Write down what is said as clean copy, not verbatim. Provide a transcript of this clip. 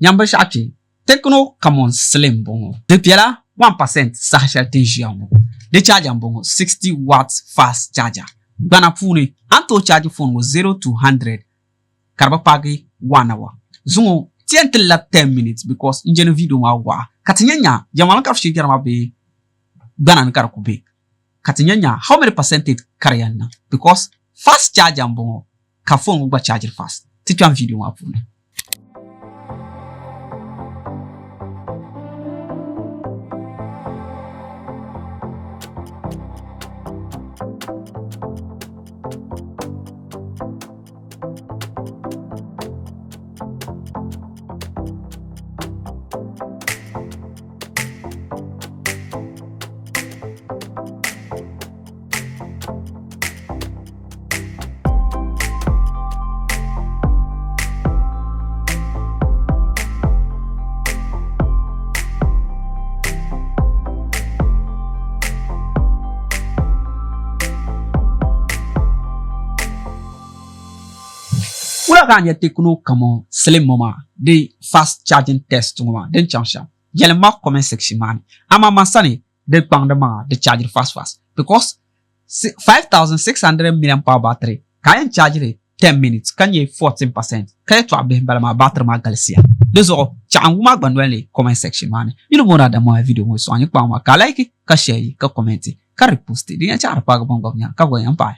Nyam binshɛɣu kpe, Tecno Camon Slim m-bɔŋɔ. Di bela 1% saha shɛli ti ni ʒiya ŋɔ. Di charger m-bɔŋɔ, 60 watts fast charger. Gbana puuni, a ni tooi charge phone ŋɔ 0 to 100 ka di bi paagi 1 hour. Zuŋɔ ti yɛn ti labi 10 minutes because n je ni video maa waɣa ka ti nya nya jɛmali ka bɛ shee jɛra maa bee gbana ni ka di ku be ka ti nya nya how many percentage ka di yɛn niŋ because fast charger m-bɔŋɔ ka phone ŋɔ gba chargiri fast. Ti kpɛm video maa puuni. Wula ka a nya Tecno Camon Slim ŋɔ maa di fast charging test ŋɔ maa din chaŋ shɛm? Yɛlim ma comment section maa ni. Amaa man sani di kpaŋdi maŋa di chargiri fast fast because 5600 milliamp hour battery ka a yɛn charge li 10 minutes ka nyɛ 14% ka yɛtɔɣa bihi m-bala maa battery maa galisiya. Di zuɣu chaɣ n-wum a gba noli ni comment section maa ni. Yi ni booni Adamu a video ŋɔ sɔŋ yi kpaŋ maa ka a like ka share ka comment ka repost di yɛn chaɣ di paagi ban gba bi nya ka bɛ gba yɛn paai.